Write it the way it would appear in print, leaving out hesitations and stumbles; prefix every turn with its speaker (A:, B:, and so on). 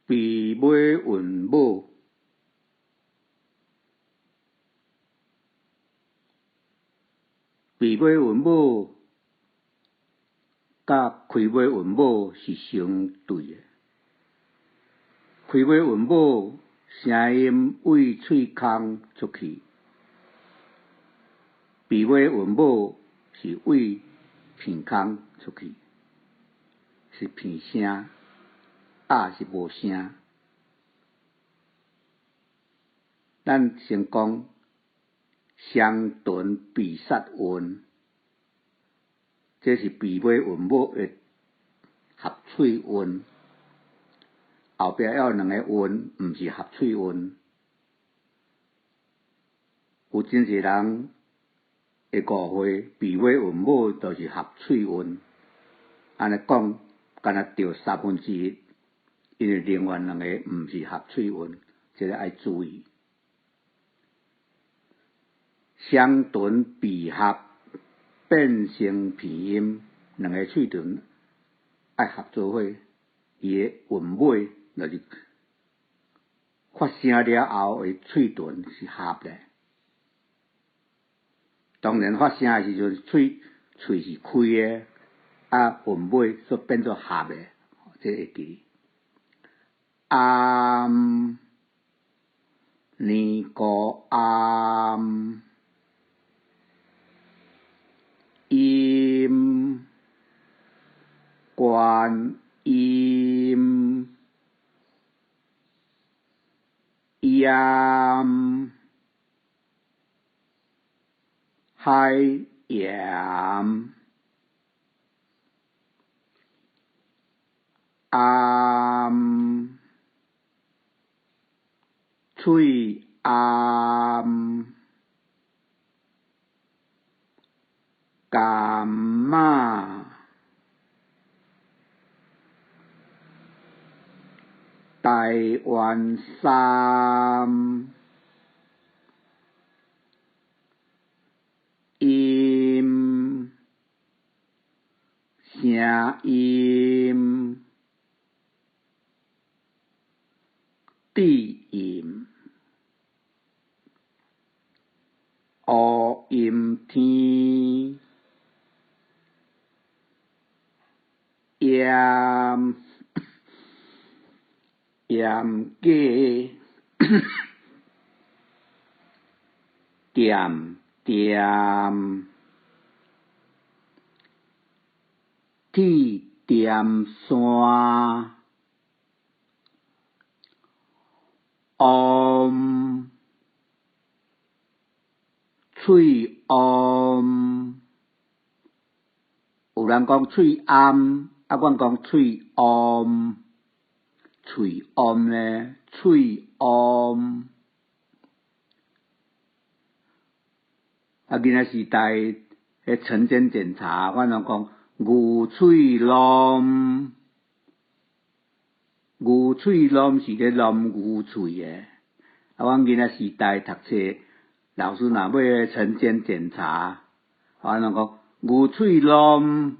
A: 鼻尾韻母，鼻尾韻母佮開尾韻母是相對的。開尾韻母聲音對喙空出去，鼻尾韻母是對鼻空出去，是鼻聲，抑是無聲。咱先講雙唇閉塞韻，這是鼻尾韻母的合喙韻。後壁還有兩個韻，毋是合喙韻。有真濟人會誤會鼻尾韻母就是合喙韻，按呢講，敢若著三分之一，因為另外兩個毋是合喙韻，這个愛注意。雙唇閉合變成鼻音，兩个喙唇愛合做伙，伊的韻尾就是發聲了後的喙唇是合的。當然發聲的時陣，喙喙是開的，啊韻尾煞變做合的，這會記。暗，年糕暗，音，觀音，鹽，海鹽，暗，喙暗，柑仔，台灣杉，音，聲音，低音，烏陰天，嚴，嚴格，恬恬，鐵電線，唵，喙唵，有人講喙罨，啊，阮講喙唵，喙唵咧，喙唵。啊，囡仔時代彼晨間檢查，阮攏講牛喙攏，牛喙攏是咧攏牛喙的。啊，阮囡仔時代讀冊，老師若欲晨間檢查，阮攏講牛喙攏。